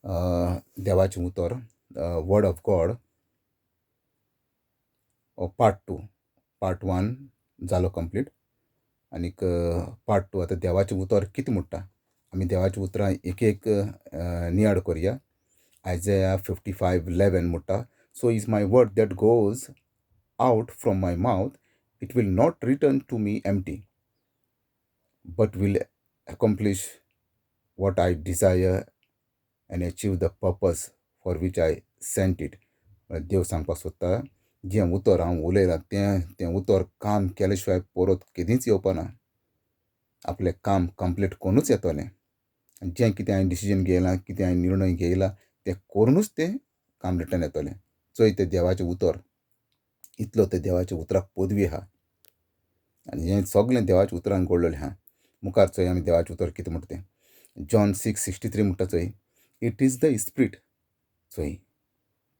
देवाचें उतर, word of God, part two. Part one जालो कंप्लीट आनीक पार्ट टू. आतां देवाचें उतर कितें म्हणटा, आमी देवाचीं उतरां एक एक नियाळ करया. आयजया 55:11 म्हणटा, "So is my word that goes out from my mouth, it will not return to me empty, but will accomplish what I desire and achieve the purpose for which I sent it." देव सांगपाक सोदता, जें उतर हांव उलयलां तें तें उतर काम केले शिवाय परत केदींच येवपाना. आपलें काम कंप्लीट करूनच येतलें. जें कितें हांवें डिसिजन घेयलां, कितें हांवें निर्णय घेयला, तें करुनूच तें काम रिटर्न येतलें. चोय, तें देवाचें उतर, इतलो तें देवाच्या उतराक पदवी आहा आनी हें सगलें देवाच्या उतरान घडलेलें आहा. मुखार चोय आमी, देवाचें उतर कितें म्हणटा तें. जॉन 6:63 म्हणटा चोय, "It is the Spirit." चोय,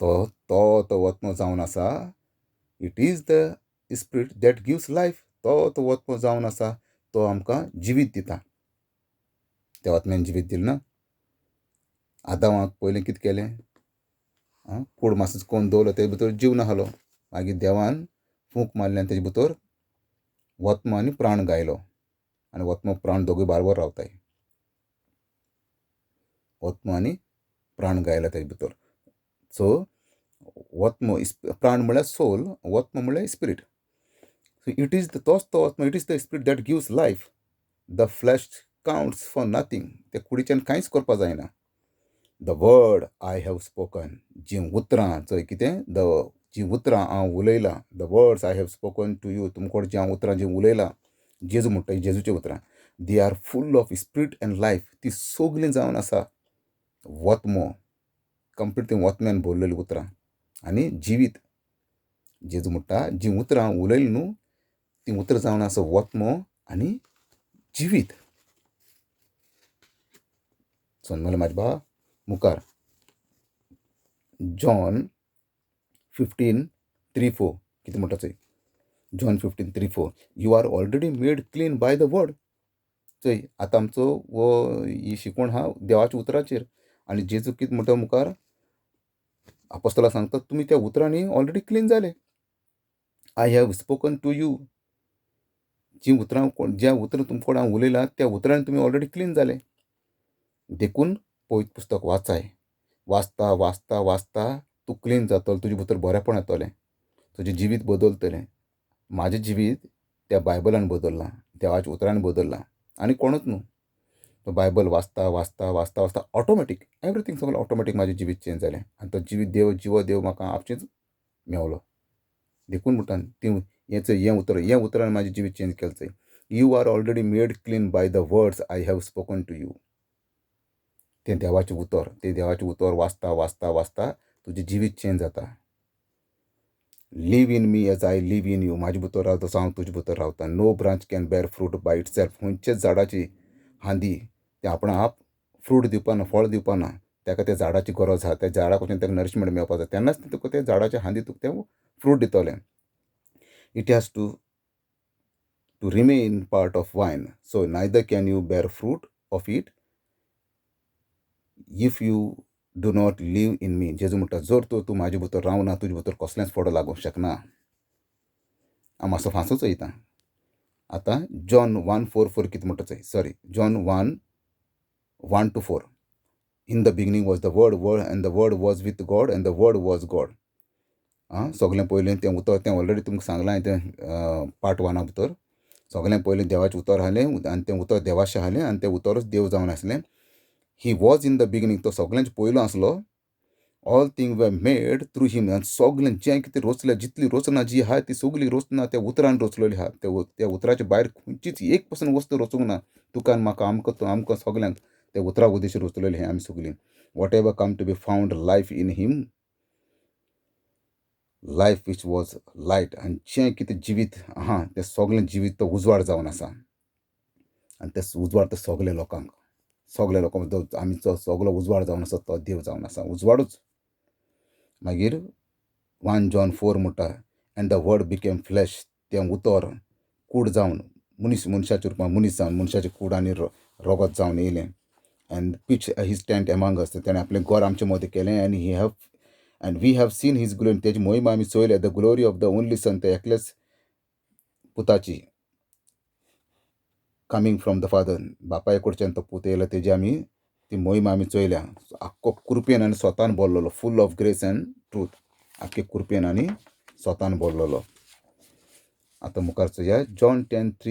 तो तो तो आत्मो जावन आसा. "It is the Spirit that gives life." तो तो आत्मो जावन आसा, तो आमकां जिवीत दिता. त्या आत्म्यान जिवीत दिलें ना आदांवाक? पयलें कितें केलें? कूड मातसो कोन्न दवरलो, तेजे भितर जीव नासलो. मागीर देवान फूंक मारली आनी तेजे भितर आत्मो आनी प्राण घायलो आनी आत्मो प्राण दोगूय बारबर रावताय. आत्मो आनी प्राण घायला तेजे भितर. सो आत्मो, प्राण म्हळ्यार सोल, आत्मो म्हळ्यार spirit. So it is the, तोच तो आत्मो. "It is the Spirit that gives life. The flesh counts for nothing." ते कुडीच्यान कांयच करपा जायना. "The word I have spoken," जीं उतरां, चोय कितें, the जीं उतरां हांव उलयलां, "the words I have spoken to you," तुमकोड जीं हांव उतरां जीं उलयलां, जेजू म्हणटा, जेजूची उतरां, "they are full of spirit and life." ती सगलीं जावन आसा आत्मो, कंप्लीट ती आत्म्यान भरलेलीं उतरां आनी जिवीत. जेजू म्हणटा, जीं उतरां उलयलीं न्हू, तीं उतरां जावन आसा आत्मो आनी जिवीत. समजलें म्हाजे बा? मुखार जॉन 15:3-4 कितें म्हणटा चोय. John 15:3-4, "You are already made clean by the word." चोय, आतां आमचो हो ही शिकवण आहा देवाच्या उतराचेर आनी जेजू कितें म्हणटा मुखार आपोस्तलां सांगता, तुमी त्या उतरांनी ऑलरेडी क्लीन जाले. "I have spoken to you." जीं उतरां कोण, ज्या उतरां तुमकां हांव उलयलां, त्या उतरांनी तुमी ऑलरेडी क्लीन जाले. देखून पवित्र पुस्तक वाचाय. वाचता वाचता वाचता तूं क्लीन जातलो, तुजे भितर बरेपण येतलें, तुजें जिवीत बदलतलें. म्हाजें जिवीत त्या बायबलान बदल्लां, देवाच्या उतरान बदल्लां आनी कोणूच न्हू. तो बायबल वाचता वाचता वाचता वाचता ऑटोमॅटीक एवरीथींग, सगळें ऑटोमॅटीक म्हाजें जिवीत चेंज जालें आनी तो जिवीत देव, जिवो देव म्हाका आपशींच मेवलो. देखून म्हणटा ती हें चोय, हें उतर, हें उतरान म्हाजें जिवीत चेंज केलें. चोय, "You are already made clean by the words I have spoken to you." तें देवाचें उतर, तें देवाचें उतर वाचता वाचता वाचता तुजें जिवीत चेंज जाता. "Live in me as I live in you." म्हाजे भितर रावता तसो हांव तुजे भितर रावता. "No branch can bear fruit by itself." खंयच्याच झाडाची हांदी ते आपणा आप फ्रूट दिवपाना, फळ दिवपाना. ताका त्या झाडाची गरज आहा. त्या झाडा कडच्यान ताका नरिशमेंट मेळपा जाय, तेन्नाच तुका त्या झाडाच्या हांदी तुका तें फ्रूट दितलें. "It has to remain part of vine, so neither can you bear fruit of it if you do not live in me." जेजू म्हणटा, जर तर तूं म्हाजे भितर रावना, तुजे भितर कसलेंच फळ लागूंक शकना. हांव मातसो फांसूच वयता आतां. जॉन 1:4-4 कितें म्हणटा चोय, sorry, John 1:1 to 4. "In the beginning was the word and the Word was with God and the Word was God." आं, सगळें पयलें तें उतर. तें ऑलरेडी तुमकां सांगलां तें पार्ट वना भितर. सगळें पयलें देवाचें उतर आहलें आनी तें उतर देवाचें आहलें आनी तें उतरूच देव जावन आसलें. "He was in the beginning." तो सगळ्यांचे पयलो आसलो. "All thing were made through him." आनी सगळें जें कितें रचलें, जितली रचना जी आहा, ती सगळी रचना त्या उतरान रचलेली आहा. त्या उतराच्या भायर खंयचीच एक पसून वस्तू रचूंक ना. तुका आनी म्हाका, आमकां आमकां सगल्यांक त्या उतरा उद्देश रचलेली आमी सगळीं. "Whatever come to be found life in him, life which was light." आनी जें कितें जिवीत आहा, तें सगळें जिवीत तो उजवाड जावन आसा आनी ते उजवाड तो सगल्या लोकांक, सगल्या लोकांक आमचो सगलो उजवाड जावन आसा. तो देव जावन आसा उजवाडूच. मागीर 1 जॉन 4 म्हणटा, "And the Word became flesh." तें उतर कूड जावन मनीस, मनशाच्या रुपान मनीस जावन, मनशाची कूड आनी रगत जावन येयलें. And pitch his tent among us. तेणें आपलें घर आमचे मदें केलें आनी he have and we have seen his glory. तेजी मोहिमा आमी चोयल्या, the glory of the only son, ते एकलेच पुताची, कमींग फ्रॉम the father, बापाय कडच्यान तो पूत येयला, तेजी आमी ती मोहिमा आमी चोयल्या. आख्खो कृपेन आनी स्वतान बोल्लोलो, full of grace and truth, आख्खे कृपेन आनी स्वतान बोल्लोलो. आतां मुखार चोया, जॉन 10:3.